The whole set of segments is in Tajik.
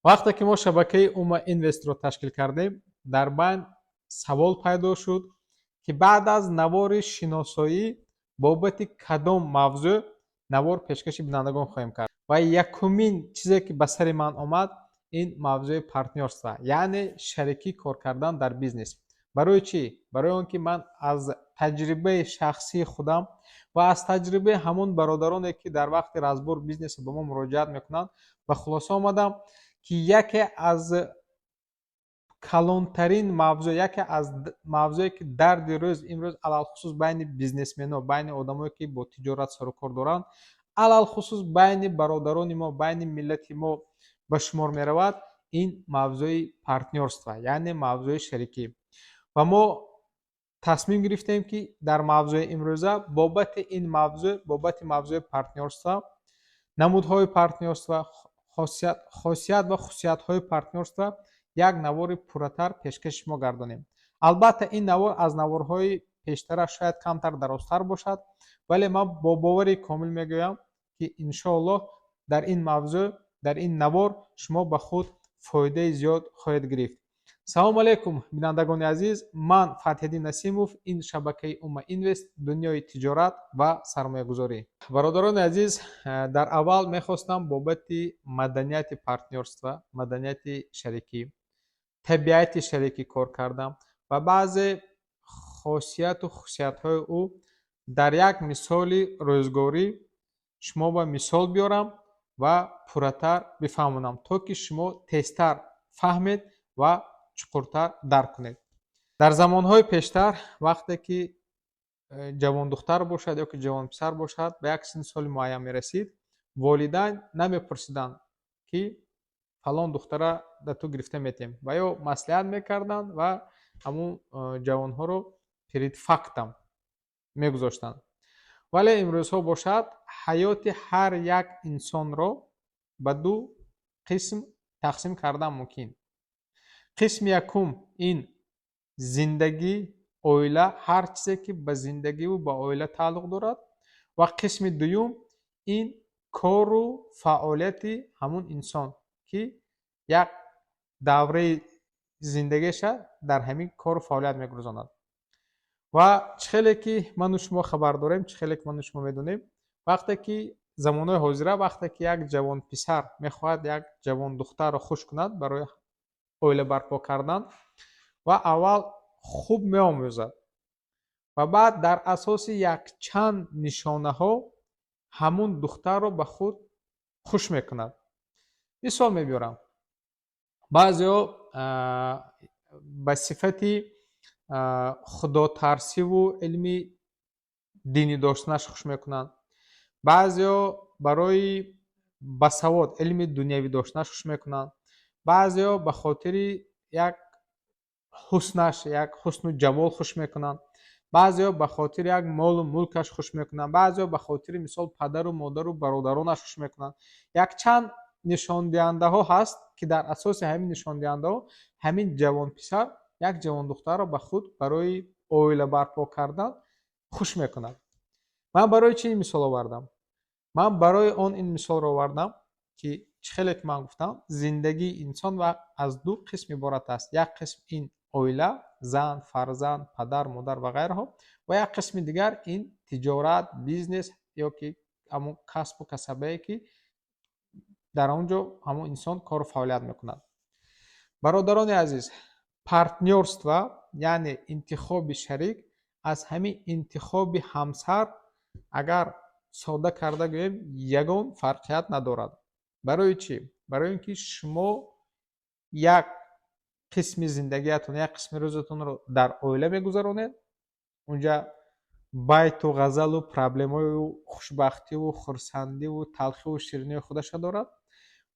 Вақте ки мо шабакаи Ума Инвестро ташкил кардем, дар байн савол пайдо шуд, ки баъд аз навори шиносоӣ бобати кадом мавзӯъ навор пешкаши бинандагон хоҳем кард. Ва якумин чизе, ки ба сари ман омад, ин мавзӯи партнёрство, яъне шарикӣ кор кардан дар бизнес. Барои чӣ? Барои он ки ман аз таҷрибаи шахсии худам ва аз таҷрибаи ҳамон бародароне, ки дар вақти разбор бизнеса ба мо муроҷиат мекунанд, ба хулоса омадам, ки яке аз калонтарин мавзӯъ, яке аз мавзӯе, ки дарди рӯз имрӯз алалхусус байни бизнесмено, байни одамое, ки бо тиҷорат сарукор доранд, алалхусус байни бародарони мо, байни миллати мо ба шумор меравад, ин мавзӯи партнёрство, яъне мавзӯи шарикӣ. Ва мо тасмим гирифтем, ки дар мавзӯи имрӯза бобати ин мавзӯъ, бобати мавзӯи партнёрство, намудҳои партнёрство, хосият ва хусусиятҳои партнёрство як навори пурратар пешкаши шумо гардонем. Албатта, ин навор аз наворҳои пештара шояд камтар дарозтар бошад, вале ман бо бовари комил мегӯям, ки иншоаллоҳ дар ин мавзӯъ, дар ин навор шумо ба худ фоидаи зиёд хоҳед гирифт. Салому алайкум, бинандагони азиз! Ман Фатҳиддин Насимов, ин шабакаи Ума Инвест, дунёи тиҷорат ва сармоягузорӣ. Бародарони азиз, дар аввал мехостам бобати маданияти партнёрство, маданияти шарикӣ, табиати шарикӣ кор кардам ва баъзе хосияту хусусиятҳои ӯ дар як мисоли рӯзгорӣ шумо ба мисол биёрам ва пурратар бифаҳмонам, то ки шумо тезтар фаҳмед ва чуқуртар дарк кунед. Дар замонҳои пештар, вақте ки ҷавондухтар бошад ё ки ҷавонписар бошад, ба як синну соли муайян мерасид, волидайн намепурсиданд, ки фалон духтара да ту гирифта метиҳем, ва ё маслиҳат мекарданд ва ҳамун ҷавонҳоро перед фактом мегузоштанд. Вале имрӯзҳо бошад, ҳаёти ҳар як инсонро ба ду қисм тақсим кардан мумкин. Қисми якум ин зиндагӣ, оила, ҳар чизе, ки ба зиндагиву ба оила тааллуқ дорад, ва қисми дуюм ин кору фаъолияти ҳамун инсон, ки як давраи зиндагиаша дар ҳамин кору фаъолият мегузаронад. Ва чӣ хеле ки ману шумо хабар дорем, чӣ хеле ки ману шумо медонем, вақте ки замонҳои ҳозира, вақте ки як ҷавонписар мехоҳад як ҷавондухтарро хуш кунад барои оила барпо кардан, ва аввал хуб меомӯзад ва баъд дар асоси якчанд нишонаҳо ҳамун духтарро ба худ хуш мекунад. Мисол мебиёрам: баъзеҳо ба сифати худотарсиву илми динӣ доштанаш хуш мекунанд, баъзеҳо барои басавод, илми дунявӣ доштанаш хуш мекунанд, баъзеҳо ба хотири як ҳуснаш, як ҳусну ҷамол хуш мекунанд, баъзеҳо ба хотири як молу мулкаш хуш мекунанд, баъзеҳо ба хотири, мисол, падару модару бародаронаш хуш мекунанд. Якчанд нишондиҳандаҳо ҳаст, ки дар асоси ҳамин нишондиҳандаҳо ҳамин ҷавонписар як ҷавондухтарро ба худ барои оила барпо кардан хуш мекунад. Ман барои чӣ ин мисол овардам? Ман барои он ин мисолро овардам, ки чӣ хеле ки ман гуфтам, зиндагии инсон аз ду қисм иборат аст: як қисм ин оила, зан, фарзанд, падар, модар ва ғайраҳо, ва як қисми дигар ин тиҷорат, бизнес ё ки ҳамон касбу касабае, ки дар он ҷо ҳамон инсон кору фаъолият мекунад. Бародарони азиз, партнёрство, яъне интихоби шарик, аз ҳамин интихоби ҳамсар, агар сода карда гӯем, ягон фарқият надорад. Барои чӣ? Барои ин ки шумо як қисми зиндагиятон, як қисми рӯзатонро дар оила мегузаронед. Унҷа байту ғазалу проблемаю хушбахтиву хурсандиву талхиву ширинии худаша дорад,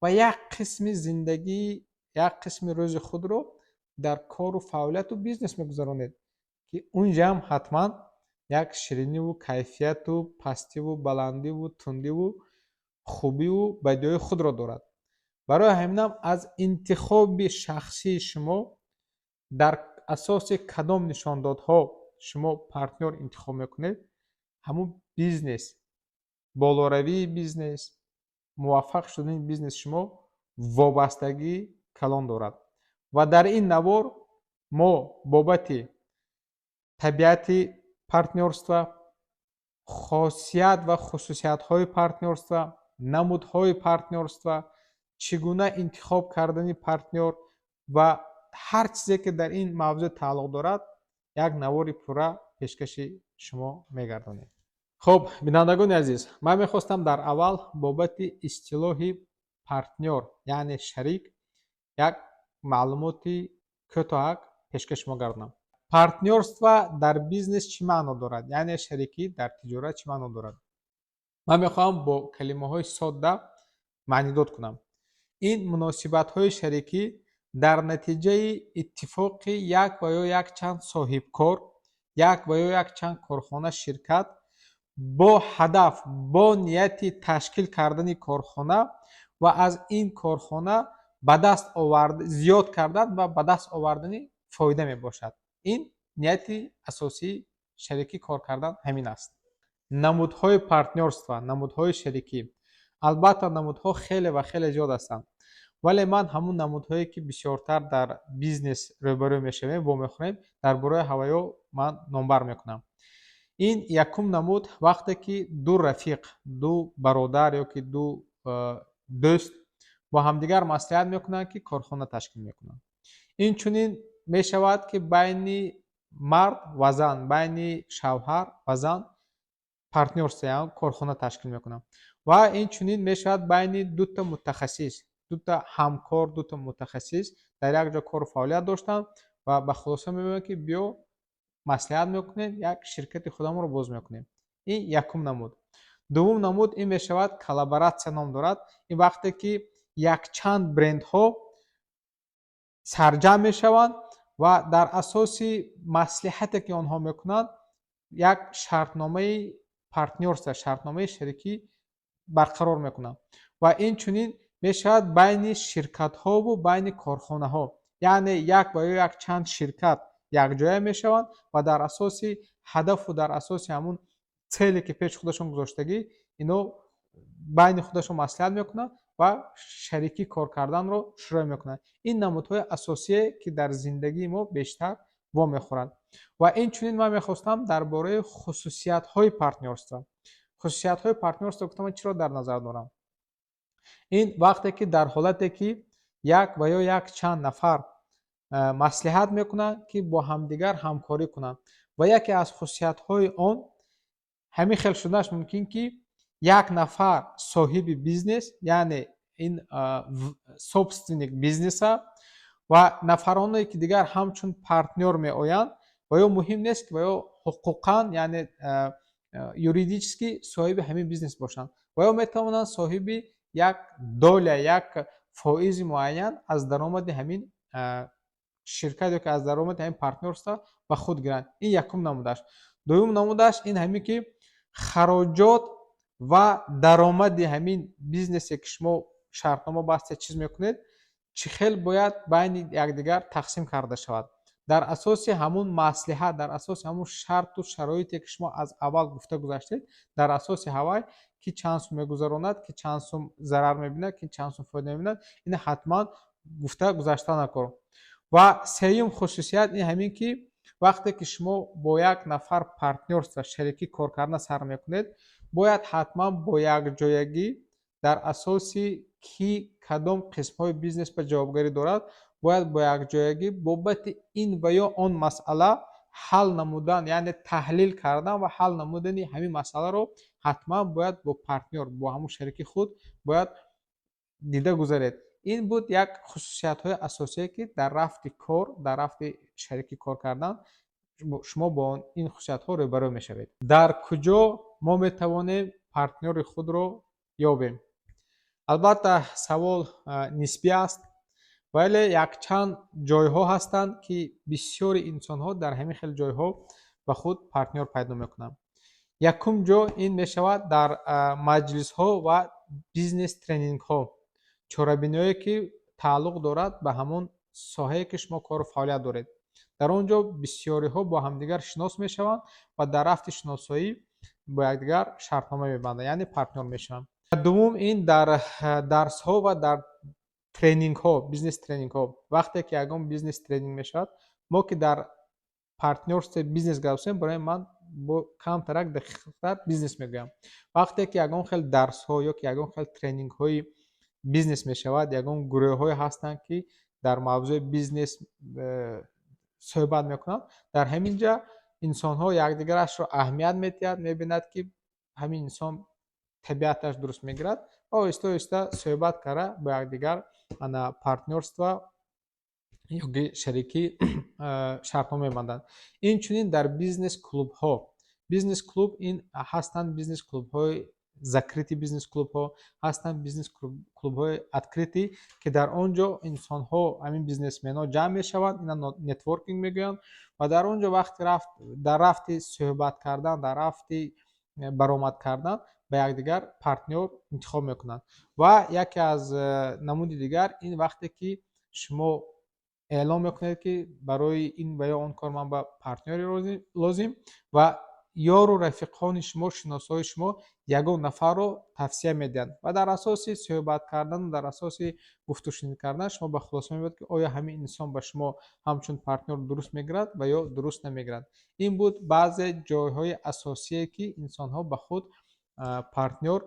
ва як қисми зиндагӣ, як қисми рӯзи худро дар кору фаъолияту бизнес мегузаронед, ки унҷаам ҳатман як шириниву кайфияту пастиву баландиву тундиву хубиву бадиҳои худро дорад. Барои ҳаминам аз интихоби шахсии шумо, дар асоси кадом нишондодҳо шумо партнёр интихоб мекунед, ҳамун бизнес, болоравии бизнес, муваффақ шудани бизнеси шумо. Вобастагии калон дорад. Ва дар ин навор мо бобати табиати партнёрство, хосият ва хусусиятҳои партнёрство, намудҳои партнёрство, чӣ гуна интихоб кардани партнёр ва ҳар чизе, ки дар ин мавзӯъ тааллуқ дорад, як навори пурра пешкаши шумо мегардонем. Хуб, бинандагони азиз, ман мехостам дар аввал бобати истилоҳи партнёр, яъне шарик, як маълумоти кӯтоҳак пешкаши шумо гардонам. Партнёрство дар бизнес чӣ маъно дорад, яъне шарикӣ дар тиҷорат чӣ маъно дорад? Ман мехоҳам бо калимаҳои содда маънидод кунам. Ин муносибатҳои шарикӣ дар натиҷаи иттифоқи як ва ё якчанд соҳибкор, як ва ё якчанд корхона, ширкат бо ҳадаф, бо нияти ташкил кардани корхона ва аз ин корхона ба даст овард, зиёд кардан ва ба даст овардани фоида мебошад. Ин нияти асосии шарикӣ кор кардан ҳамин аст. Намудҳои партнёрство, намудҳои шарикӣ. Албатта, намудҳо хеле ва хеле зиёд ҳастанд, вале ман ҳамун намудҳое, ки бисёртар дар бизнес рӯбарӯ мешавем, вомехӯрем, дар бораи ҳаваё ман номбар мекунам. Ин якум намуд: вақте ки ду рафиқ, ду бародар ё ки ду дӯст бо ҳамдигар маслиҳат мекунанд, ки корхона ташкил мекунанд. Инчунин мешавад, ки байни мард ва зан, байни шавҳар ва зан партнёрство, яъне корхона ташкил мекунанд. Ва инчунин мешавад байни дута мутахассис, дута ҳамкор, дута мутахассис дар як ҷо кору фаъолият доштанд ва ба хулоса меоянд, ки биё, маслиҳат мекунем, як ширкати худамонро боз мекунем. Ин якум намуд. Дуввум намуд ин мешавад, коллаборатсия ном дорад. Ин вақте ки якчанд брендҳо сарҷамъ мешаванд ва дар асоси маслиҳате, ки онҳо мекунанд, як шартномаи партнёрство, шартномаи шарикӣ барқарор мекунанд. Ва инчунин мешавад байни ширкатҳову байни корхонаҳо, яъне як ва ё якчанд ширкат якҷоя мешаванд ва дар асоси ҳадафу дар асоси ҳамун целе, ки пеши худашон гузоштагӣ, ино байни худашон маслиҳат мекунанд ва шарикӣ кор карданро шурӯъ мекунанд. Ин намудҳои асосие, ки дар зиндагии мо бештар вомехӯранд. Ва инчунин ман мехостам дар бораи хусусиятҳои партнёрство. Хусусиятҳои партнёрство гуфтам, ман чиро дар назар дорам? Ин вақте ки дар ҳолате ки як ва ё якчанд нафар маслиҳат мекунанд, ки бо ҳамдигар ҳамкорӣ кунанд, ва яке аз хусусиятҳои он ҳамин хел шуданаш мумкин, ки як нафар соҳиби бизнес, яъне ин собственник бизнеса, ва нафароне, ки дигар ҳамчун партнёр меоянд, ва ё муҳим нест, ки ва ё ҳуқуқан, яъне юридически соҳиби ҳамин бизнес бошанд, ва ё метавонанд соҳиби як доля, як фоизи муайян аз даромади ҳамин ширкат ё ки аз даромади ҳамин партнёрство ба худ гиранд. Ин якум намудаш. Дуюм намудаш ин ҳамин, ки хароҷот ва даромади ҳамин бизнесе, ки шумо шартнома баста, чиз мекунед, чӣ хел бояд байни якдигар тақсим карда шавад дар асоси ҳамун маслиҳат, дар асоси ҳамун шарту шароите, ки шумо аз аввал гуфта гузаштед. Дар асоси ҳавай ки чанд сум мегузаронад, ки чанд сум зарар мебинад, ки чанд сум фоида мебинад, ина ҳатман гуфта гузашта накор. Ва сеюм хусусият ин ҳамин, ки вақте ки шумо бо як нафар партнёрство, шарикӣ кор кардан сар мекунед, бояд ҳатман бо якҷоягӣ дар асоси ки кадом қисмҳои бизнес ба ҷавобгарӣ дорад, бояд бо якҷоягӣ бобати ин ва ё он масъала ҳал намудан, яъне таҳлил кардан ва ҳал намудани ҳамин масъаларо ҳатман бояд бо партнёр, бо ҳамун шарики худ бояд дида гузаред. Ин буд як хусусиятҳои асосие, ки дар рафти кор, дар рафти шарикӣ кор кардан шумо бо ин хусусиятҳо рӯбарӯ мешавед. Дар куҷо мо метавонем партнёри худро ёбем? Албатта, савол нисбӣ аст, вале якчанд ҷойҳо ҳастанд, ки бисёри инсонҳо дар ҳамин хел ҷойҳо ба худ партнёр пайдо мекунанд. Якум ҷо ин мешавад дар маҷлисҳо ва бизнес тренингҳо, чорабиниҳое, ки тааллуқ дорад ба ҳамон соҳае, ки шумо кору фаъолият доред. Дар он ҷо бисёриҳо бо ҳамдигар шинос мешаванд ва дар рафти шиносоӣ бо якдигар шартнома мебанданд, яъне партнёр мешаванд. Дуввум ин дар дарсҳо ва дар Тренингҳо, бизнес тренингҳо. Вақте ки ягон бизнес тренинг мешавад, мо ки дар партнёрстве бизнес гап, барои ман бо камтарак дақиқтар бизнес мегӯям. Вақте ки ягон хел дарсҳо ё ки ягон хел тренингҳои бизнес мешавад, ягон гурӯҳҳое ҳастанд, ки дар мавзӯи бизнес суҳбат мекунанд, дар ҳамин ҷа инсонҳо якдигарашро аҳамият медиҳад, мебинад, ки ҳамин инсон табиаташ дуруст мегирад ва оҳиста оҳиста суҳбат карда, бо якдигар ана партнёрство ёки шарикӣ шартнома мебанданд. Инчунин дар бизнес клубҳо. Бизнес клуб ин ҳастанд бизнес клубҳои закрытый, бизнес клубҳо ҳастанд, бизнес клубҳои открытый, ки дар он ҷо инсонҳо, ҳамин бизнесменҳо ҷамъ мешаванд. Ина нетворкинг мегӯянд. Ва дар он ҷо вақти рафт, дар рафти суҳбат кардан, дар рафти баромад кардан ба якдигар партнёр интихоб мекунанд. Ва яке аз намуди дигар ин вақте ки шумо эълон мекунед, ки барои ин ва ё он кор ман ба партнёре лозим, ва ёру рафиқони шумо, шиносҳои шумо ягон нафарро тавсия медиҳанд ва дар асоси суҳбат кардану дар асоси гуфтушунид кардан шумо ба хулоса меоед, ки оё ҳамин инсон ба шумо ҳамчун партнёр дуруст мегирад ва ё дуруст намегирад. Ин буд баъзе ҷойҳои асосие, ки инсонҳо ба худ партнёр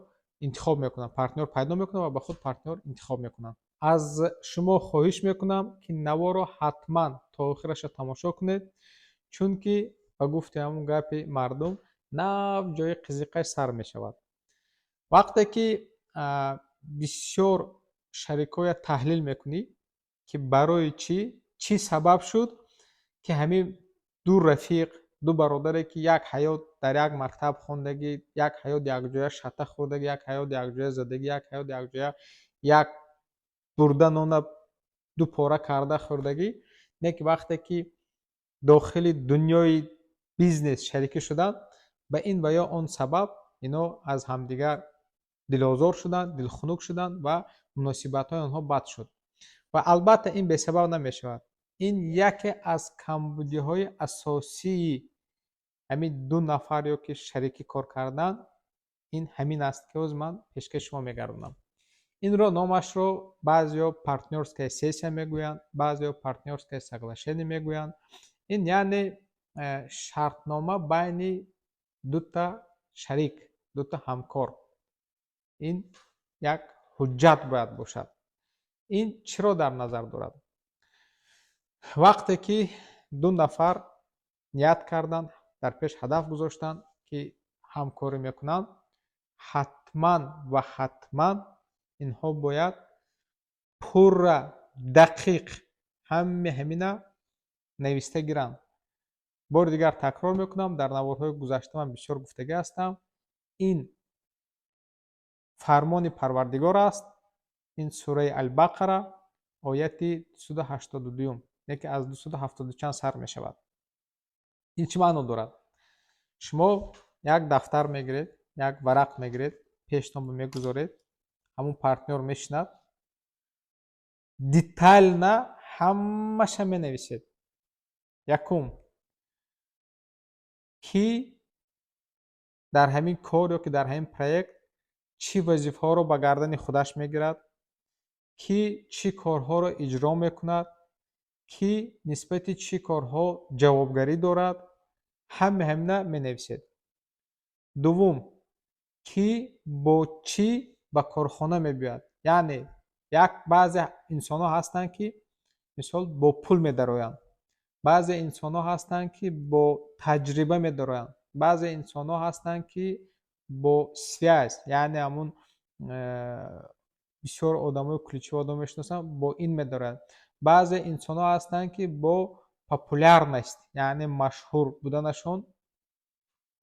интихоб мекунанд, партнёр пайдо мекунанд ва ба худ партнёр интихоб мекунанд. Аз шумо хоҳиш мекунам, ки наворо ҳатман то охираша тамошо кунед, чунки ба гуфти ҳамун гапи мардум, нав ҷои қизиқаш сар мешавад. Вақте ки бисёр шарикҳоя таҳлил мекунӣ, ки барои чӣ, чӣ сабаб шуд, ки ҳамин ду рафиқ, ду бародаре, ки як ҳаёт дар як мактаб хондагӣ, як ҳаёт якҷоя шата хӯрдагӣ, як ҳаёт якҷоя задагӣ, як ҳаёт якҷоя як бурда нона ду пора карда хӯрдагӣ, не ки вақте ки дохили дунёи бизнес шарикӣ шуданд, ба ин ва ё он сабаб ино аз ҳамдигар дилозор шуданд, дилхунук шуданд ва муносибатҳои онҳо бад шуд. Ва албатта ин бесабаб намешавад. Ин яке аз камбудиҳои асосии ҳамин ду нафар ё ки шарикӣ кор кардан ин ҳамин аст, ки ҳозир ман пешкаши шумо мегардонам. Инро номашро баъзеҳо партнёрская сессия мегӯянд, баъзеҳо партнёрское соглашение мегӯянд. Ин яъне шартнома байни дута шарик, дута ҳамкор. Ин як ҳуҷҷат бояд бошад. Ин чиро дар назар дорад? Вақте ки ду нафар ният карданд, дар пеш ҳадаф гузоштанд, ки ҳамкорӣ мекунанд, ҳатман ва ҳатман инҳо бояд пурра, дақиқ ҳаме ҳамина нависта гиранд. Бори дигар такрор мекунам, дар наворҳои гузашта ман бисёр гуфтагӣ ҳастам: ин фармони Парвардигор аст. Ин сураи Албақара, ояти 282-юм, яке аз 270 чанд сар мешавад. Ин чӣ маъно дорад? Шумо як дафтар мегиред, як варақ мегиред, пештон мегузоред, ҳамун партнёр мешинад, детально ҳамаша менависед. Якум, кӣ дар ҳамин кор ё ки дар ҳамин проект чӣ вазифаҳоро ба гардани худаш мегирад, кӣ чӣ корҳоро иҷро мекунад, кӣ нисбати чӣ корҳо ҷавобгарӣ дорад, ҳаме ҳамина менависед. Дуввум, кӣ бо чӣ ба корхона мебиёяд. Яъне як баъзе инсонҳо ҳастанд, ки мисол бо пул медароянд, баъзе инсонҳо ҳастанд, ки бо таҷриба медароянд, баъзе инсонҳо ҳастанд, ки бо связь, яъне ҳамун бисёр одамои ключевой одам мешиносам, бо ин медароянд, баъзе инсонҳо ҳастанд, ки бо популярность, яъне машҳур буданашон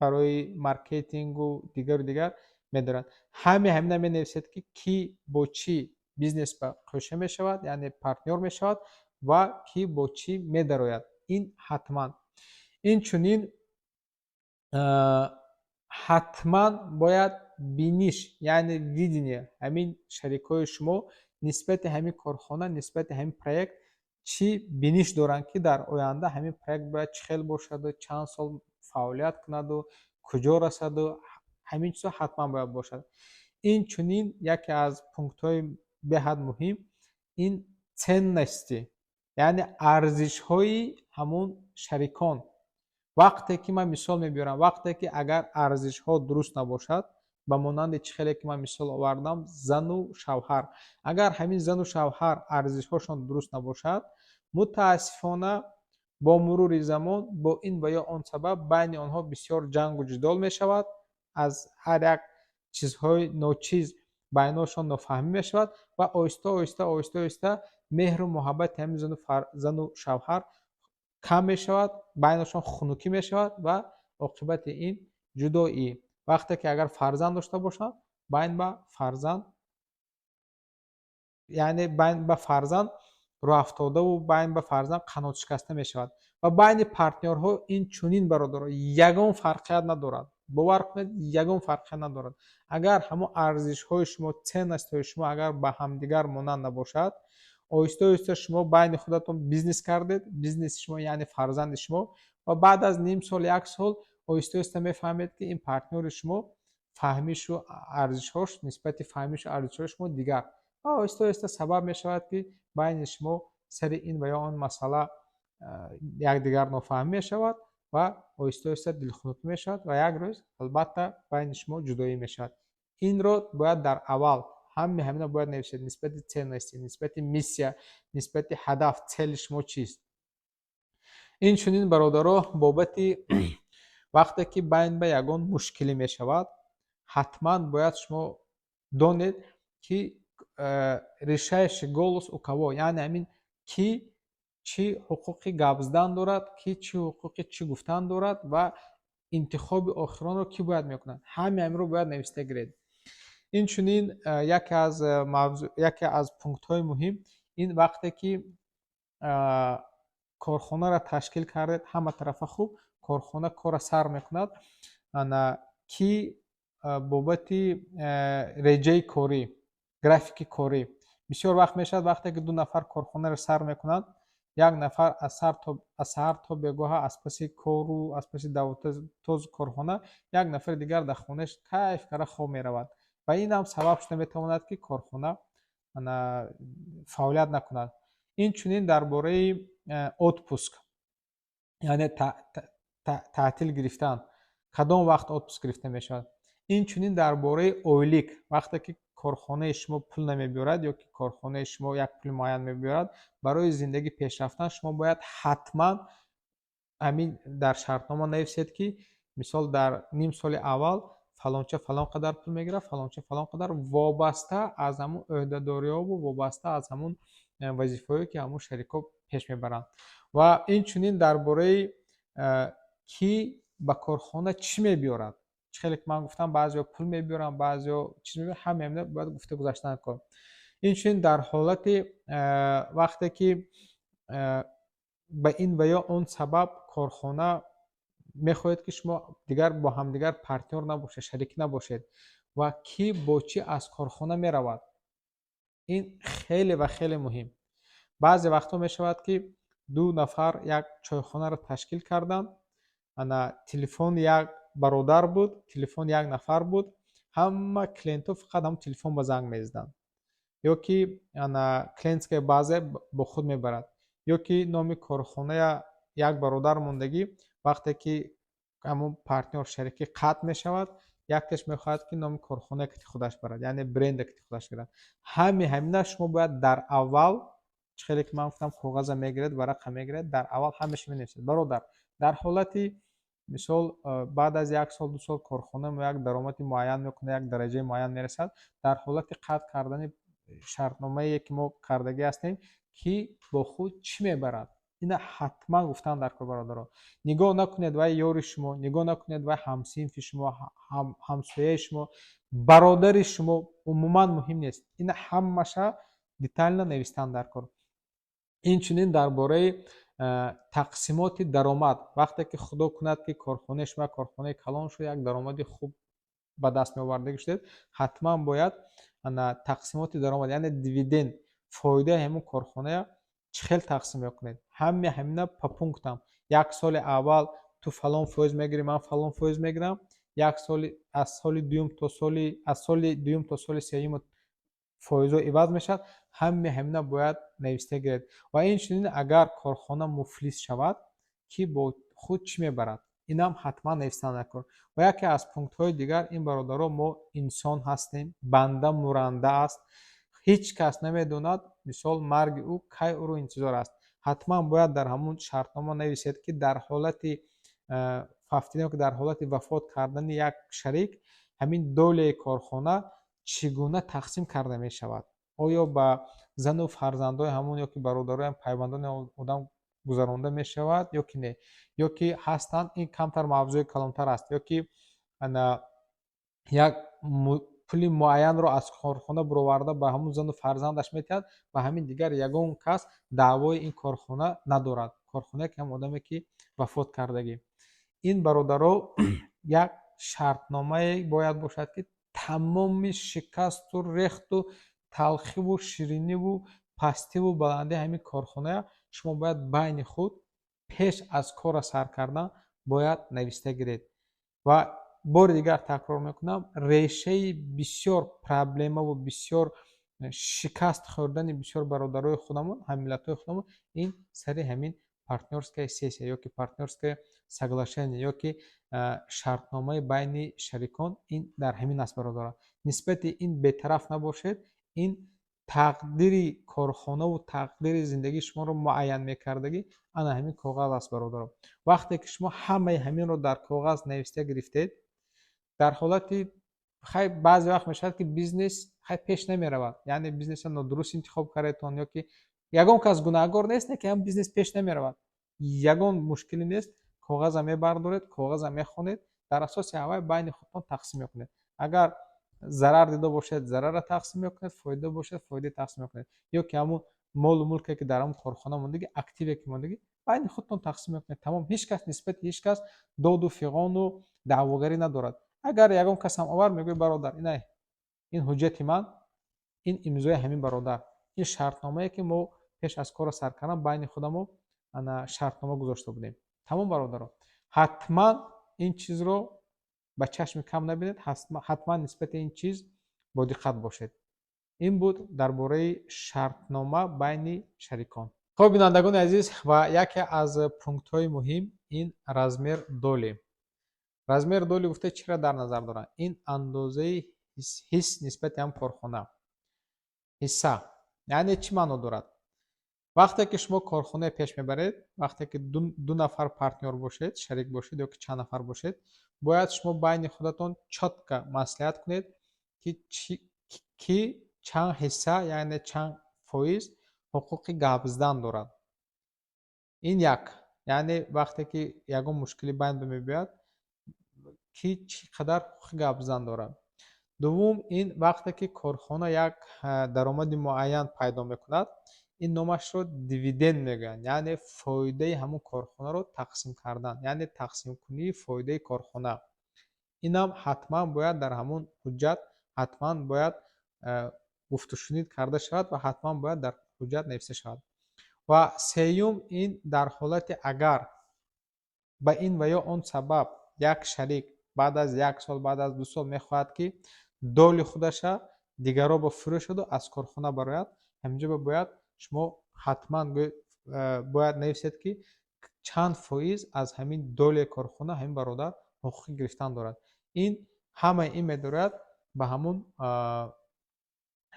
барои маркетингу дигару дигар медоранд. Ҳаме ҳамина менависед, ки кӣ бо чӣ бизнес ба қӯша мешавад, яъне партнёр мешавад, ва кӣ бо чӣ медарояд. Ин ҳатман. Инчунин ҳатман бояд биниш, яъне видение ҳамин шарикҳои шумо нисбати ҳамин корхона, нисбати ҳамин проект чӣ биниш доранд, ки дар оянда ҳамин проект бояд чӣ хел бошаду чанд сол фаъолият кунаду куҷо расаду, ҳамин чизҳо ҳатман бояд бошад. Инчунин яке аз пунктҳои беҳад муҳим. Ин ценности, яъне арзишҳои ҳамун шарикон. Вақте ки ман мисол мебиёрам, вақте ки агар арзишҳо дуруст набошад, ба монанди чӣ хеле ки ман мисол овардам, зану шавҳар, агар ҳамин зану шавҳар арзишҳошон дуруст набошад, мутаассифона, бо мурури замон бо ин ва ё он сабаб байни онҳо бисёр ҷангу ҷидол мешавад, аз ҳар як чизҳои ночиз байношон нофаҳмӣ мешавад ва оҳиста оҳиста, оҳиста оҳиста меҳру муҳаббати ҳамин зану шавҳар кам мешавад, байнашон хунукӣ мешавад ва оқибати ин ҷудоӣ. Вақте ки агар фарзанд дошта бошанд, байн ба фарзанд, яъне байн ба фарзанд рӯҳафтодаву байн ба фарзанд қанотшикаста мешавад. Ва байни партнёрҳо ин чунин, бародаро, ягон фарқият надорад. Бовар кунед, ягон фарқият надорад. Агар ҳамон арзишҳои шумо, ценность ҳои шумо агар ба ҳамдигар монанд набошад, оҳиста оҳиста шумо байни худатон бизнес кардед, бизнеси шумо, яъне фарзанди шумо, ва баъд аз ним сол, як сол оҳиста оҳиста мефаҳмед, ки ин партнёри шумо фаҳмишу арзишҳош нисбати фаҳмишу арзишҳои шумо дигар ва оҳиста оҳиста сабаб мешавад, ки байни шумо сари ин ва ё он масъала якдигар нофаҳмӣ мешавад ва оҳиста оҳиста дилхунукӣ мешавад ва як рӯз албатта байни шумо ҷудоӣ мешавад. Инро бояд дар аввал ҳами ҳамина бояд нависед: нисбати ценности, нисбати миссия, нисбати ҳадаф, цели шумо чист. Инчунин, бародаро, бобати вақте ки байн ба ягон мушкилӣ мешавад, ҳатман бояд шумо донед, ки решающий голос у кого, яъне ҳамин ки чӣ ҳуқуқи гап задан дорад, ки чӣ ҳуқуқи чӣ гуфтан дорад ва интихоби охиронро кӣ бояд мекунад. Ҳами ҳаминро бояд нависта гиред. Инчунин яке аз пунктҳои муҳим ин вақте ки корхонаро ташкил кардед, ҳама тарафа хуб, корхона кора сар мекунад, ки бобати реҷаи корӣ, графики корӣ. Бисёр вақт мешавад, вақте ки ду нафар корхонаро сар мекунанд, як нафар аз саҳар то бегоҳа аз паси кору аз паси давотози корхона, як нафари дигар дар хонааш кайф карда хоб меравад ва ин ҳам сабаб шуда метавонад, ки корхона фаъолият накунад. Инчунин дар бораи отпуск, яъне таътил гирифтан, кадом вақт отпуск гирифта мешавад. Инчунин дар бораи ойлик. Вақте ки корхонаи шумо пул намебиёрад ё ки корхонаи шумо як пули муайян мебиёрад, барои зиндагӣ пеш рафтан шумо бояд ҳатман ҳамин дар шартнома нависед, ки мисол дар ним соли аввал фалонча фалон қадар пул мегирад, фалонча фалон қадар, вобаста аз ҳамун ӯҳдадориҳову вобаста аз ҳамун вазифаҳое, ки ҳамун шарикҳо пеш мебаранд. Ва инчунин дар бораи кӣ ба корхона чӣ мебиёрад. Чӣ хеле ки ман гуфтам, баъзеҳо пул мебиёранд, баъзеҳо чиз мебиёранд, ҳамаи ҳамина бояд гуфта гузаштан кор. Инчунин дар ҳолати вақте ки ба ин ва ё он сабаб корхона мехоҳед, ки шумо дигар бо ҳамдигар партнёр набошед, шарик набошед ва кӣ бо чӣ аз корхона меравад. Ин хеле ва хеле муҳим. Баъзе вақтҳо мешавад, ки ду нафар як чойхонаро ташкил карданд, ана телефон як бародар буд, телефон як нафар буд, ҳама клиентҳо фақат ҳамон телефон ба занг мезаданд ё ки ана клиентская база бо худ мебарад, ё ки номи корхоная як бародар мондагӣ. Вақте ки ҳамон партнёр, шарикӣ қатъ мешавад, яктеш мехоҳад, ки номи корхона кати худаш барад, яъне бренда кати худаш гирад. Ҳами ҳамина шумо бояд дар аввал, чӣ хеле ки ман гуфтам, коғаза мегиред, варақа мегиред, дар аввал ҳамаша менависед. Бародар, дар ҳолати мисол баъд аз як сол, 2 сол корхона як даромади муайян мекунад, як дараҷаи муайян мерасад, дар ҳолати қатъ кардани шартномае, ки мо кардагӣ ҳастем, кӣ бо худ чӣ мебарад, ина ҳатман гуфтан дар кор. Бародарон, нигоҳ накунед вай ёри шумо, нигоҳ накунед вай ҳамсинфи шумо, ҳамсояи шумо, бародари шумо, умуман муҳим нест. Ина ҳамаша детально навистан дар кор. Инчунин дар бораи тақсимоти даромад. Вақте ки, худо кунад, ки корхонаи шумо корхонаи калон шуд, як даромади хуб ба даст меовардагӣ шудед, ҳатман бояд тақсимоти даромад, яъне дивиденд, фоидаи ҳамун корхоная чӣ хел тақсим мекунед, ҳами ҳамина по пунктам: як соли аввал ту фалон фоиз мегирӣ, ман фалон фоиз мегирам, як соли, аз соли дуюм то соли сеюм. Фоизҳо иваз мешавад. Ҳамаи ҳамина бояд нависта гиред. Ва инчунин, агар корхона муфлис шавад, ки бо худ чӣ мебарад, инам ҳатман нависта накун. Ва яке аз пунктҳои дигар ин, бародаро, мо инсон ҳастем, банда муранда аст, ҳеҷ кас намедонад, мисол, марги ӯ кай ӯро интизор аст. Ҳатман бояд дар ҳамун шартнома нависед, ки дар ҳолати фавтидан, ки дар ҳолати вафот кардани як шарик, ҳамин доляи корхона чӣ гуна тақсим карда мешавад: оё ба зану фарзандои ҳамон ё ки бародароям, пайвандони одам гузаронда мешавад ё ки не, ё ки ҳастанд, ин камтар мавзӯи калонтар аст, ё ки як пули муайянро аз корхона буроварда, ба ҳамун зану фарзандаш метиҳад. Ба ҳамин дигар ягон кас даъвои ин корхона надорад, корхонае ки ҳам одаме ки вафот кардагӣ. Ин, бародаро, як шартномае бояд бошад, ки тамоми шикасту рехту, талхиву шириниву, пастиву баландии ҳамин корхоная шумо бояд байни худ пеш аз корро сар кардан бояд нависта гиред. Ва бори дигар такрор мекунам, решаи бисёр проблемаву бисёр шикаст хӯрдани бисёр бародарои худамон, ҳаммиллатҳои худамон, ин сари ҳамин партнёрская сессия ё ки партнёрское соглашение, ё ки шартномаи байни шарикон, ин дар ҳамин аст. Бародарон, нисбати ин бетараф набошед. Ин тақдири корхонаву тақдири зиндагии шуморо муайян мекардагӣ ана ҳамин коғаз аст. Бародарон, вақте ки шумо ҳамаи ҳаминро дар коғаз нависта гирифтед, дар ҳолати хай, баъзе вақт мешавад, ки бизнес хай пеш намеравад, яъне бизнеса нодуруст интихоб кардетон ё ки ягон кас гунаҳгор нест, не ки ҳам бизнес пеш намеравад, ягон мушкиле нест. Коғаза мебардоред, коғаза мехонед, дар асоси ҳавай байни худтон тақсим мекунед. Агар зарар дида бошед, зарарра тақсим мекунед, фоида бошад, фоида тақсим мекунед, ё ки ҳамун молу мулке, ки дар ҳамун корхона мондагӣ, активе ки мондагӣ, байни худтон тақсим мекунед. Тамом, ҳеҷ кас нисбати ҳеҷ кас доду фиғону даъвогарӣ надорад. Агар ягон касам овард, мегӯяд: «Бародар, ина, ин ҳуҷҷати ман, ин имзои ҳамин бародар, ин шартномае, ки мо пеш аз корро сар кардан байни худамо ана шартнома гузошта будем». Тамом. Бародарон, ҳатман ин чизро ба чашми кам набинед, ҳатман нисбати ин чиз бодиққат бошед. Ин буд дар бораи шартнома байни шарикон. Хоб, бинандагони азиз, ва яке аз пунктҳои муҳим ин размер доли. Размер доли гуфта чиро дар назар доранд? Ин андозаи ҳисс нисбати ҳам корхона, ҳисса. Яъне чӣ маъно дорад? Вақте ки шумо корхонае пеш мебаред, вақте ки ду нафар партнёр бошед, шарик бошед ё ки чанд нафар бошед, бояд шумо байни худатон чётко маслиҳат кунед, ки чанд ҳисса, яъне чанд фоиз ҳуқуқи гап задан дорад. Ин як, яъне вақте ки ягон мушкилӣ байн ба мебиёяд, ки чӣ қадар ҳуқуқи гап задан дорад. Дуввум, ин вақте ки корхона як даромади муайян пайдо мекунад, ин номашро дивиденд мегӯянд, яъне фоидаи ҳамун корхонаро тақсим кардан, яъне тақсимкунии фоидаи корхона. Инам ҳатман бояд дар ҳамун ҳуҷҷат ҳатман бояд гуфтушунид карда шавад ва ҳатман бояд дар ҳуҷҷат нависта шавад. Ва сеюм, ин дар ҳолати агар ба ин ва ё он сабаб як шарик баъд аз як сол, баъд аз 2 сол мехоҳад, ки доли худаша дигарро ба фурӯшаду аз корхона барояд, ҳаминҷо бояд шумо ҳатман бояд нависед, ки чанд фоиз аз ҳамин доли корхона ҳамин бародар ҳуқуқи гирифтан дорад. Ин ҳамаи ин медорад ба ҳамун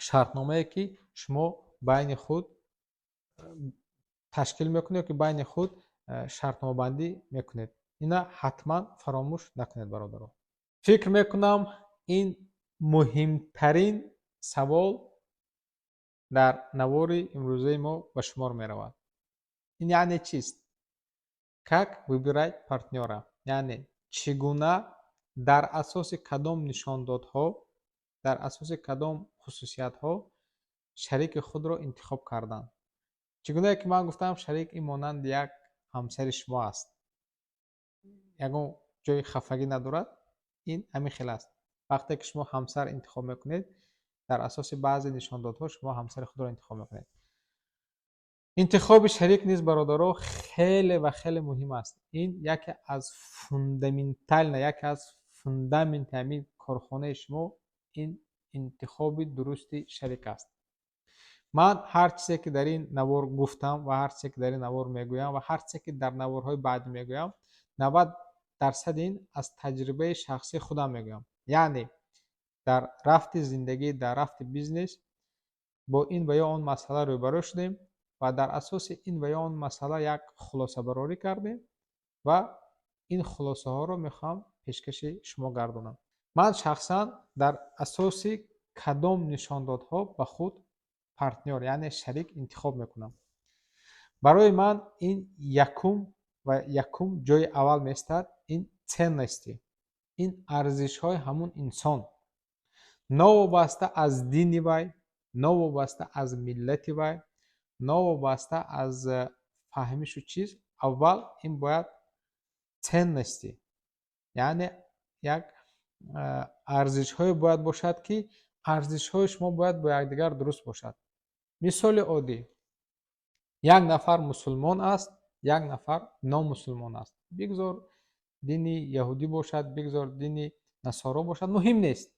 шартномае, ки шумо байни худ ташкил мекунед ё ки байни худ шартномабандӣ мекунед. Ина ҳатман фаромӯш накунед, бародарон. Фикр мекунам, ин муҳимтарин савол дар навори имрӯзаи мо ба шумор меравад. Ин яъне чист? Как выбирать партнёра, яъне чӣ гуна, дар асоси кадом нишондодҳо, дар асоси кадом хусусиятҳо шарики худро интихоб кардан. Чӣ гунае ки ман гуфтам, шарик ин монанди як ҳамсари шумо аст, ягон ҷои хафагӣ надорад, ин ҳамин хел аст. Вақте ки шумо ҳамсар интихоб мекунед, дар асоси баъзе нишондодҳо шумо ҳамсари худро интихоб мекунед. Интихоби шарик низ, бародаро, хеле ва хеле муҳим аст. Ин яке аз фундаментально, яке аз фундаменти ҳамин корхонаи шумо ин Интихоби дурусти шарик аст. Ман ҳар чизе, ки дар ин навор гуфтам, ва ҳар чизе, ки дар ин навор мегӯям, ва ҳар чизе, ки дар наворҳои баъдӣ мегӯям, 90% ин аз таҷрибаи шахсии худам мегӯям. Яъне дар рафти зиндагӣ, дар рафти бизнес бо ин ва ё он масъала рӯбарӯ шудем ва дар асоси ин ва ё он масъала як хулосабарорӣ кардем ва ин хулосаҳоро мехоҳам пешкаши шумо гардонам. Ман шахсан дар асоси кадом нишондодҳо ба худ партнёр, яъне шарик интихоб мекунам? Барои ман ин якум ва якум ҷои аввал меистад ин ценности, ин арзишҳои ҳамун инсон, новобаста аз дини вай, новобаста аз миллати вай, новобаста аз фаҳмишу чиз. Аввал ин бояд ценности, яъне як арзишҳое бояд бошад, ки арзишҳои шумо бояд бо якдигар дуруст бошад. Мисоли оддӣ: як нафар мусулмон аст, як нафар номусулмон аст. Бигзор дини яҳудӣ бошад, бигзор дини насоро бошад, муҳим нест.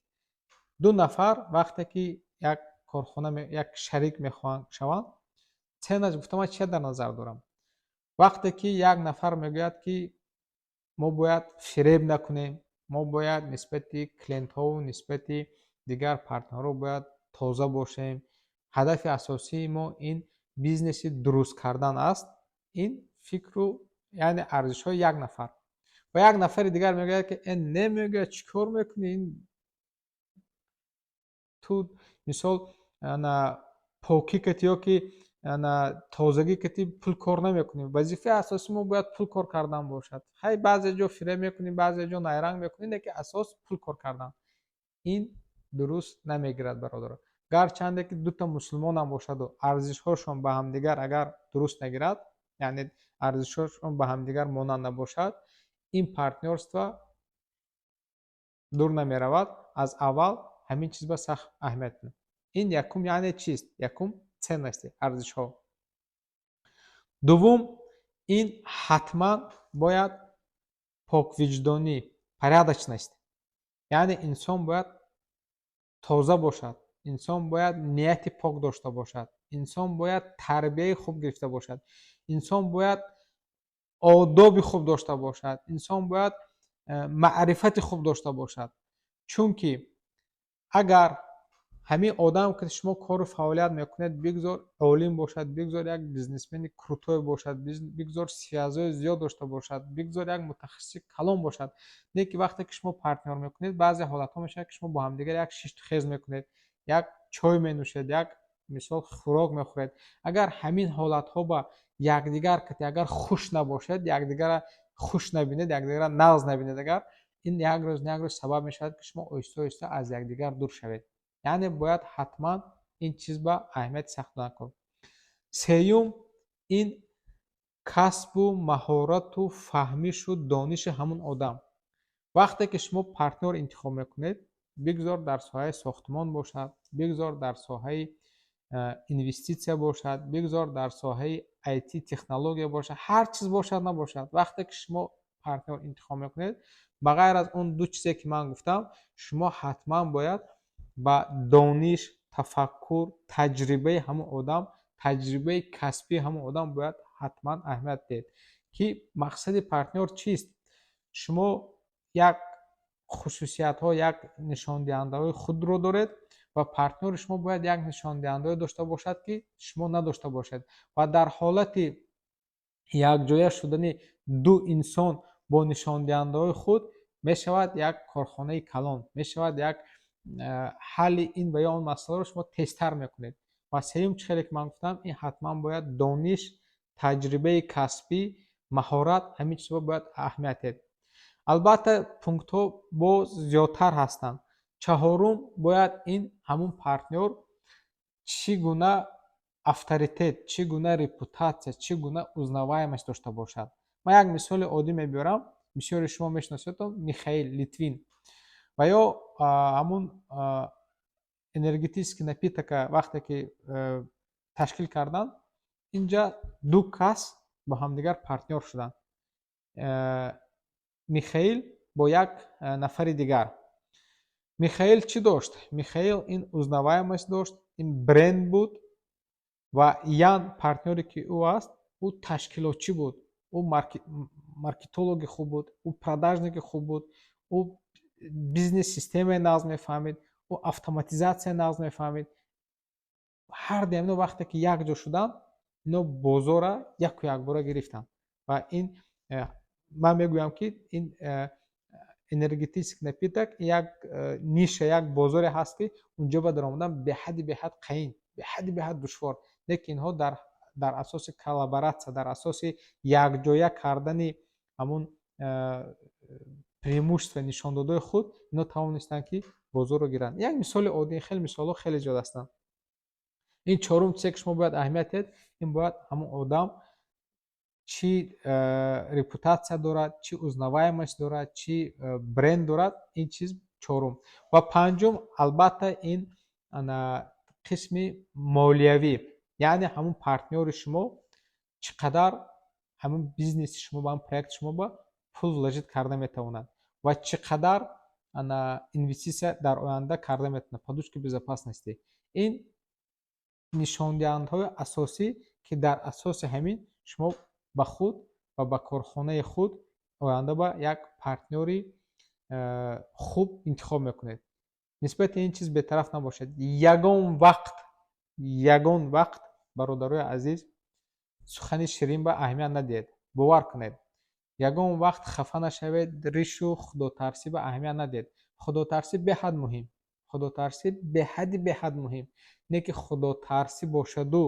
Ду нафар вақте ки як корхона, як шарик мехоҳанд шаванд, ценность гуфта ман чия дар назар дорам? Вақте ки як нафар мегӯяд, ки мо бояд фиреб накунем, мо бояд нисбати клиентҳову нисбати дигар партнёрҳо бояд тоза бошем, ҳадафи асосии мо ин бизнеси дуруст кардан аст, ин фикру, яъне арзишҳои як нафар. Ва як нафари дигар мегӯяд, ки э, не, мегӯяд, чӣ кор мекунӣ ин ту? Мисол, ана покӣ кати ё ки ана тозагӣ кати пул кор намекунем. Вазифаи асосии мо бояд пул кор кардан бошад. Ҳай, баъзе ҷо фиреб мекунем, баъзе ҷо найранг мекунем, лекин асос пул кор кардан. Ин дуруст намегирад, бародаро. Гарчанде ки дута мусулмонам бошаду арзишҳошон ба ҳамдигар агар дуруст нагирад, яъне арзишҳошон ба ҳамдигар монанд набошад, ин партнёрство дур намеравад. Аз аввал ҳамин чиз ба сахт аҳамият. Ин якум, яъне чист? Якум, ценности, арзишҳо. Дуввум, ин ҳатман бояд поквиҷдонӣ, порядочность, яъне инсон бояд тоза бошад, инсон бояд нияти пок дошта бошад, инсон бояд тарбияи хуб гирифта бошад, инсон бояд одоби хуб дошта бошад, инсон бояд маърифати хуб дошта бошад. Чунки агар ҳамин одам, ки шумо кору фаъолият мекунед, бигзор олим бошад, бигзор як бизнесмени крутой бошад, бигзор связь ои зиёд дошта бошад, бигзор як мутахассиси калон бошад, не ки вақте ки шумо партнёр мекунед, баъзе ҳолатҳо мешавад, ки шумо бо ҳамдигар як шишту хез мекунед, як чой менӯшед, як мисол хӯрок мехӯред. Агар ҳамин ҳолатҳо ба якдигар кати агар хуш набошед, якдигарро хуш набинед, якдигарро нағз набинед, агар ин як рӯз на як рӯз сабаб мешавад, ки шумо оҳиста оҳиста аз якдигар дур шавед. Яъне бояд ҳатман ин чиз ба аҳамияти сахт накун. Сеюм, ин касбу маҳорату фаҳмишу дониши ҳамун одам. Вақте ки шумо партнёр интихоб мекунед, бигзор дар соҳаи сохтмон бошад, бигзор дар соҳаи инвеститсия бошад, бигзор дар соҳаи IT технология бошад, ҳар чиз бошад набошад, вақте ки шумо партнёр интихоб мекунед, ба ғайр аз он ду чизе, ки ман гуфтам, шумо ҳатман бояд ба дониш, тафаккур, таҷрибаи ҳамун одам, таҷрибаи касбии ҳамун одам бояд ҳатман аҳамият диҳед. Ки мақсади партнёр чист? Шумо як хусусиятҳо, як нишондиҳандаҳои худро доред ва партнёри шумо бояд як нишондиҳандаҳое дошта бошад, ки шумо надошта бошед. Ва дар ҳолати якҷоя шудани ду инсон бо нишондиҳандаҳои худ мешавад як корхонаи калон, мешавад як ҳалли ин ва ё он масъаларо шумо тезтар мекунед. Ва сеюм, чӣ хеле ки ман гуфтам, ин ҳатман бояд дониш, таҷрибаи касбӣ, маҳорат, ҳамин чизҳо бояд аҳамият диҳед. Албатта, пунктҳо боз зиёдтар ҳастанд. Чаҳорум, бояд ин ҳамун партнёр чӣ гуна авторитет, чӣ гуна репутатсия, чӣ гуна узнаваемость дошта бошад. Ман як мисоли оддӣ мебиёрам. Бисёри шумо мешиносед Михаил Литвин ва ё ҳамун энергетический напиток а вақте ки ташкил карданд, инҷа ду кас бо ҳамдигар партнёр шуданд, Михаил бо як нафари дигар. Михаил чӣ дошт? Михаил ин узнаваемость дошт, ин бренд буд ва Ян, партнёре ки ӯ аст, ӯ ташкилотчӣ буд, ӯ маркетологи хуб буд, ӯ продажники хуб буд, ӯ бизнес системаи нағз мефаҳмид, ӯ автоматизатсияи нағз мефаҳмид. Ҳар дуи ино вақте ки якҷо шуданд, ино бозорра яку якбора гирифтанд. Ва ин ман мегӯям, ки ин энергетический напиток як ниша, як бозоре ҳаст, ки унҷо ба даромадан беҳади беҳад қаин, беҳади беҳад душвор. Лекин инҳо дар асоси коллаборатсия, дар асоси якҷоя кардани ҳамун преимущество, нишондодҳои худ, ино тавонистанд, ки бозорро гиранд. Як мисоли оддӣ, хеле мисолҳо хеле зиёд ҳастанд. Ин чорум чизе, ки шумо бояд аҳамият диҳед, ин бояд ҳамон одам чӣ репутатсия дорад, чӣ узнаваемость дорад, чӣ бренд дорад. Ин чиз чорум. Ва панҷум, албатта, ин қисми молиявӣ, яъне ҳамун партнёри шумо чӣ қадар ҳамун бизнеси шумо ба ҳамун проекти шумо ба пул вложить карда метавонад ва чӣ қадар инвеститсия дар оянда карда метавонад, подушка безопасности. Ин нишондиҳандаҳои асосӣ, ки дар асоси ҳамин шумо ба худ ва ба корхонаи худ оянда ба як партнёри хуб интихоб мекунед. Нисбати ин чиз бетараф набошед ягон вақт, ягон вақт. Бародарои азиз, сухани ширин ба аҳамият надиҳед, бовар кунед, ягон вақт хафа нашавед. Ришу худотарсӣ ба аҳамият надиҳед. Худотарсӣ беҳад муҳим, худотарсӣ беҳади беҳад муҳим. Не ки худотарсӣ бошаду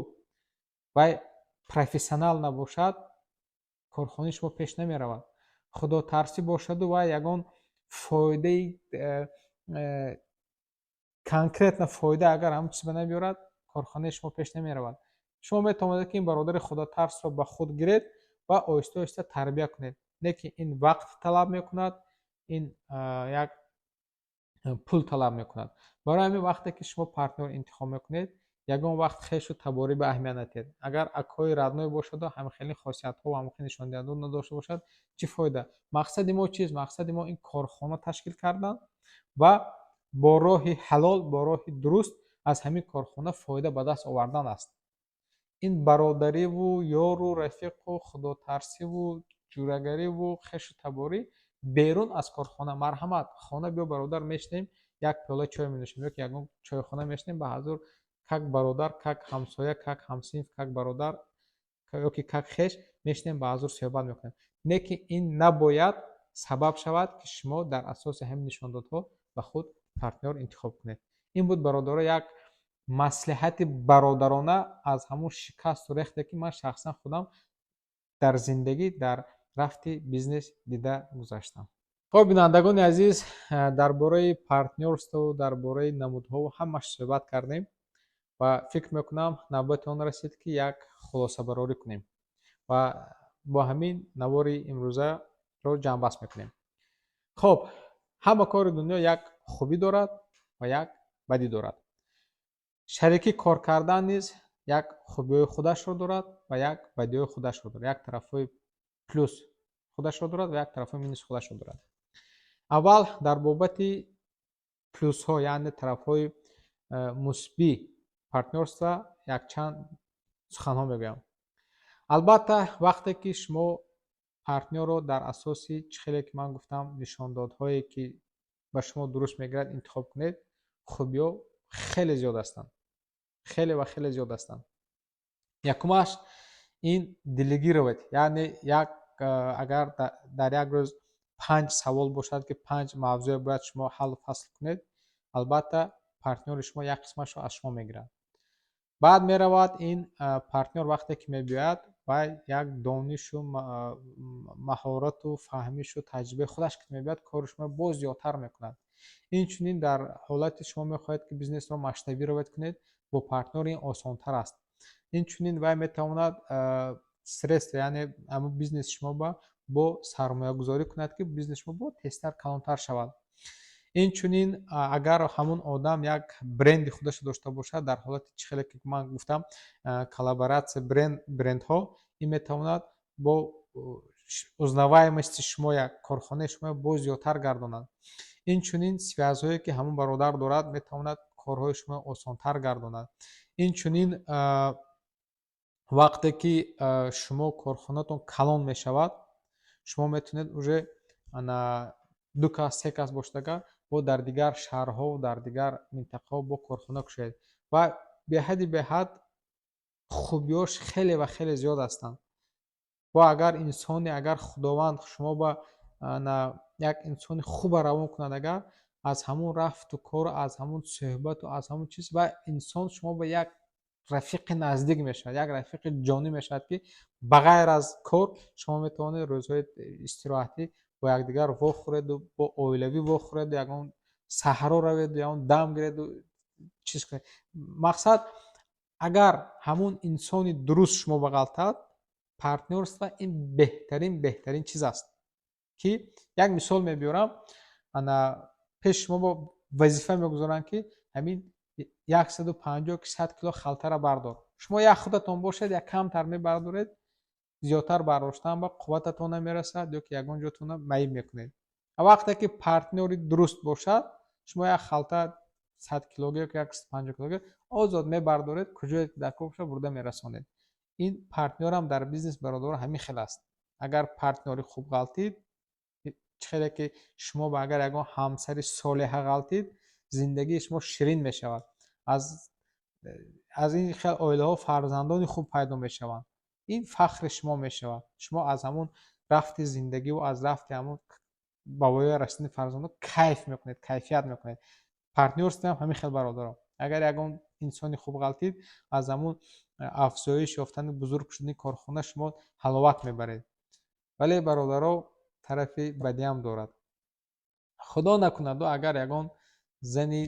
вай профессионал набошад, корхонаи шумо пеш намеравад. Худотарсӣ бошаду вай ягон фоидаи конкретно фоида агар ҳамон чиз ба набиёрад, корхонаи шумо пеш намеравад. Шумо метавонед, ки ин бародари худотарсро ба худ гиред ва оҳиста оҳиста тарбия кунед, лекин ин вақт талаб мекунад, ин як пул талаб мекунад. Барои ҳамин, вақте ки шумо партнёр интихоб мекунед, ягон вақт хешу таборӣ ба аҳамият надиҳед. Агар акои родной бошаду ҳамхели хосиятҳо ва ҳамхели нишондиҳандаҳо надошта бошад, чӣ фоида? Мақсади мо чист? Мақсади мо ин корхона ташкил кардан ва бо роҳи ҳалол, бо роҳи дуруст аз ҳамин корхона фоида ба даст овардан аст. Ин бародариву ёру рафиқу худотарсиву ҷурагариву хешу таборӣ берун аз корхона марҳамат, хона биё, бародар, мешинем, як пиёла чой менӯшем ё ки ягон чойхона мешинем, ба ҳазур как бародар, как ҳамсоя, как ҳамсинф, как бародар ё ки как хеш мешинем, ба ҳазур суҳбат мекунем. Не ки ин набояд сабаб шавад, ки шумо дар асоси ҳамин нишондодҳо ба худ партнёр интихоб кунед. Ин буд, бародаро, як маслиҳати бародарона аз ҳамун шикасту рехте, ки ман шахсан худам дар зиндагӣ, дар рафти бизнес дида гузаштам. Хоб, бинандагони азиз, дар бораи партнёрство, дар бораи намудҳо ҳамаш суҳбат кардем ва фикр мекунам, навбати он расид, ки як хулосабарорӣ кунем ва бо ҳамин навори имрӯзаро ҷамъбаст мекунем. Хоб, ҳама кори дунё як хубӣ дорад ва як бадӣ дорад. Шарикӣ кор кардан низ як хубиҳои худашро дорад ва як бадиҳои худашро дорад, як тарафҳои плюс худашро дорад ва як тарафҳои минус худашро дорад. Аввал дар бобати плюсҳо, яъне тарафҳои мусбӣ партнёрства якчанд суханҳо мегӯям. Албатта, вақте ки шумо партнёрро дар асоси чӣ хеле ки ман гуфтам, нишондодҳое ки ба шумо дуруст мегирад, интихоб кунед, хубиҳо хеле зиёд ҳастанд, хеле ва хеле зиёд ҳастанд. Якумаш ин делегировать, яъне як агар дар як рӯз панҷ савол бошад, ки панҷ мавзӯе бояд шумо ҳаллу фасл кунед, албатта, партнёри шумо як қисмашро аз шумо мегирад. Баъд меравад, ин партнёр вақте ки мебиёяд, вай як донишу маҳорату фаҳмишу таҷрибаи худаш ки мебиёяд, кори шумо боз зиёдтар мекунад. Инчунин, дар ҳолати шумо мехоҳед, ки бизнесро масштабировать кунед, бо партнёр ин осонтар аст. Инчунин, вай метавонад средства, яъне ҳамун бизнеси шумо ба бо сармоягузорӣ кунад, ки бизнеси шумо бо тезтар калонтар шавад. Инчунин, агар ҳамун одам як бренди худашро дошта бошад, дар ҳолати чӣ хеле ки ман гуфтам, коллаборатсия, брендҳо, ин метавонад бо узнаваемости шумо, як корхонаи шумо боз зиёдтар гардонад. Инчунин связьҳое, ки ҳамон бародар дорад, метавонад корҳои шумо осонтар гардонад. Инчунин вақте ки шумо корхонатон калон мешавад, шумо метавонед уже ана ду кас, се кас бошед, агар бо дар дигар шаҳрҳо, дар дигар минтақаҳо бо корхона кушоед. Ва беҳади беҳад хубиҳош хеле ва хеле зиёд ҳастанд. Ва агар инсоне, агар Худованд шумо ба як инсони хуба равон кунад, агар аз ҳамун рафту кору аз ҳамун суҳбату аз ҳамун чиз ва инсон шумо ба як рафиқи наздик мешавад, як рафиқи ҷонӣ мешавад, ки ба ғайр аз кор шумо метавонед рӯзҳои истироҳатӣ бо якдигар вохӯреду, бо оилавӣ вохӯреду, ягон саҳро раведу, ягон дам гиреду, чиз кунед. Мақсад, агар ҳамун инсони дуруст шумо ба ғалтад, партнёрство ин беҳтарин, беҳтарин чиз аст. Ки як мисол мебиёрам. Ана пеши шумо бо вазифа мегузоранд, ки ҳамин 150 ки 100 кило халтара бардор. Шумо як худатон бошед, як камтар мебардоред, зиёдтар бардоштан ба қуввататон намерасад ё ки ягон ҷотонро маиб мекунед. Вақте ки партнёри дуруст бошад, шумо як халта 100 килоги ё 150 килоги озод мебардоред, куҷое дар кор бошад, бурда мерасонед. Ин партнёрам дар бизнес, бародаро, ҳамин хел аст. Агар партнёри хуб ғалтид, чӣ хеле ки шумо ба агар ягон ҳамсари солиҳа ғалтид, зиндагии шумо ширин мешавад, аз ин хел оилаҳо фарзандони хуб пайдо мешаванд, ин фахри шумо мешавад. Шумо аз ҳамун рафти зиндагиву аз рафти ҳамун ба воя расидани фарзандон кайф мекунед, кайфият мекунед. Партнёрствоам ҳамин хел, бародаро. Агар ягон инсони хуб ғалтид, аз ҳамун афзоиш ёфтани, бузург шудани корхона шумо ҳаловат мебаред. Вале, бародаро, тарафи бадиам дорад. Худо накунаду, агар ягон зани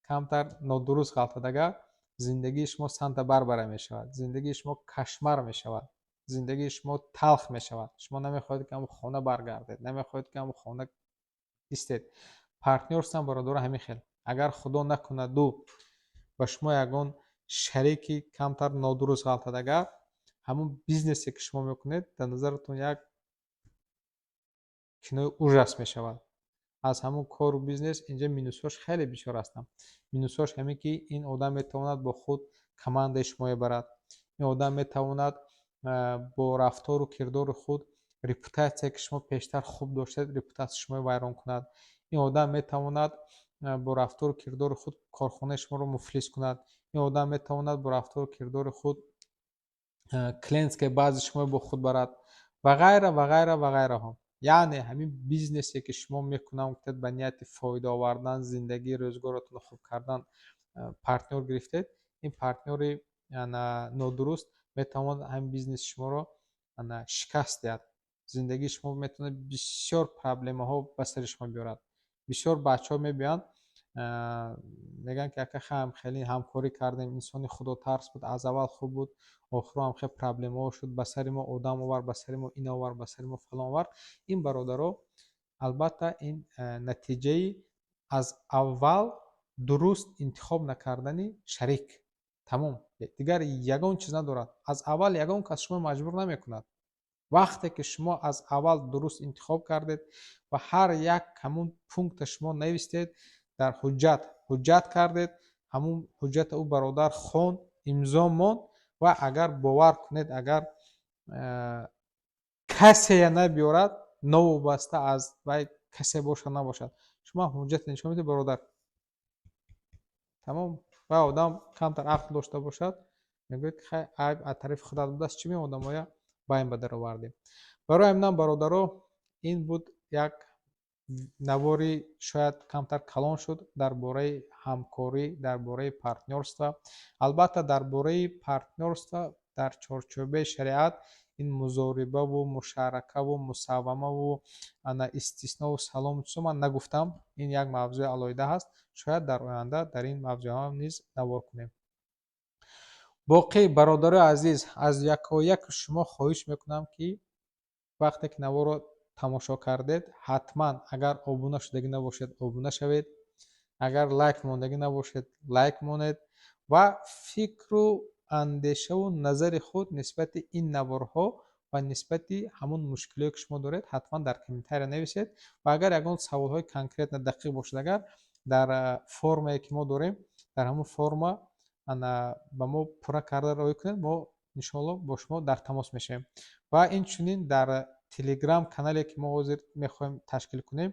камтар нодуруст ғалтад, агар зиндагии шумо Санта Барбара мешавад, зиндагии шумо кошмар мешавад, зиндагии шумо талх мешавад. Шумо намехоҳед, ки ҳамун хона баргардед, намехоҳед, ки ҳамун хона истед. Партнёрствам, бародаро, ҳамин хел. Агар, худо накунаду, ба шумо ягон шарики камтар нодуруст ғалтад, агар ҳамун бизнесе, ки шумо мекунед, дар назаратон як кинои ужас мешавад. Аз ҳамун кору бизнес инҷа минусҳош хеле бисёр ҳастанд. Минусҳош ҳамин, ки ин одам метавонад бо худ командаи шуморо барад, ин одам метавонад бо рафтору кирдори худ репутатсия, ки шумо пештар хуб доштед, репутатсияи шуморо вайрон кунад. Ин одам метавонад бо рафтору кирдори худ корхонаи шуморо муфлис кунад. Ин одам метавонад бо рафтору кирдори худ клиентская базаи шуморо бо худ барад ва ғайра, ва ғайра, ва ғайраҳо. Яъне ҳамин бизнесе, ки шумо мекунам гуфтед, ба нияти фоида овардан, зиндагии рӯзгоротонро хуб кардан партнёр гирифтед, ин партнёри нодуруст метавонад ҳамин бизнеси шуморо шикаст диҳад. Зиндагии шумо метавонад бисёр проблемаҳо ба сари шумо биёрад. Бисёр бачаҳо мебиёянд, мегӯянд, ки ака, хаем, хеле ҳамкорӣ кардем, инсони худотарс буд, аз аввал хуб буд, охиро ҳам хеле проблемаҳо шуд, ба сари мо одам овард, ба сари мо ин овард, ба сари мо фалон овард. Ин, бародаро, албатта, ин натиҷаи аз аввал дуруст интихоб накардани шарик, тамом, дигар ягон чиз надорад. Аз аввал ягон кас шумо маҷбур намекунад. Вақте ки шумо аз аввал дуруст интихоб кардед ва ҳар як ҳамун пункта шумо навистед дар ҳуҷҷат, ҳуҷҷат кардед, ҳамун ҳуҷҷата ӯ бародар хонд, имзо монд ва агар бовар кунед, агар касея набиёрад, новобаста аз вай касе бошад, набошад, шумо ҳуҷҷате нишон медиҳед, бародар, тамом. Ва одам камтар ақл дошта бошад, мегӯяд, ки хай, айб аз тарафи худат будааст, чӣ меодамоя байн ба даровардем? Барои ҳаминам, бародаро, ин буд як навори шояд камтар калон шуд дар бораи ҳамкорӣ, дар бораи партнёрство. Албатта, дар бораи партнёрство дар чорчӯбаи шариат ин музорибаву мушаракаву мусаввамаву ана истиснову салому чизо ман нагуфтам. Ин як мавзӯи алоҳида ҳаст, шояд дар оянда дар ин мавзӯъҳо низ навор кунем. Боқӣ, бародарои азиз, аз якояки шумо хоҳиш мекунам, ки вақте ки наворро тамошо кардед, ҳатман, агар обуна шудагӣ набошед, обуна шавед, агар лайк мондагӣ набошед, лайк монед ва фикру андешаву назари худ нисбати ин наворҳо. Ва нисбати ҳамон мушкилие, ки шумо доред, ҳатман дар комментария нависед. Ва агар ягон саволҳои конкретно дақиқ бошад, агар дар формае, ки мо дорем, дар ҳамон форма ана ба мо пурра карда роҳӣ кунед, мо иншоалло бо шумо дар тамос мешавем. Ва инчунин дар Телеграм канале, ки мо ҳозир мехоҳем ташкил кунем,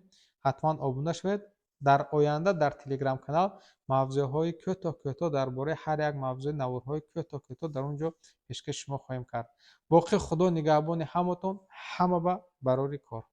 ҳатман обуна шавед. Дар оянда дар Телеграм канал мавзӯъҳои кӯтоҳ кӯтоҳ дар бораи ҳар як мавзӯи наворҳои кӯтоҳ кӯтоҳ дар он ҷо пешкаши шумо хоҳем кард. Боқӣ Худо нигаҳбони ҳаматон, ҳама ба барори кор.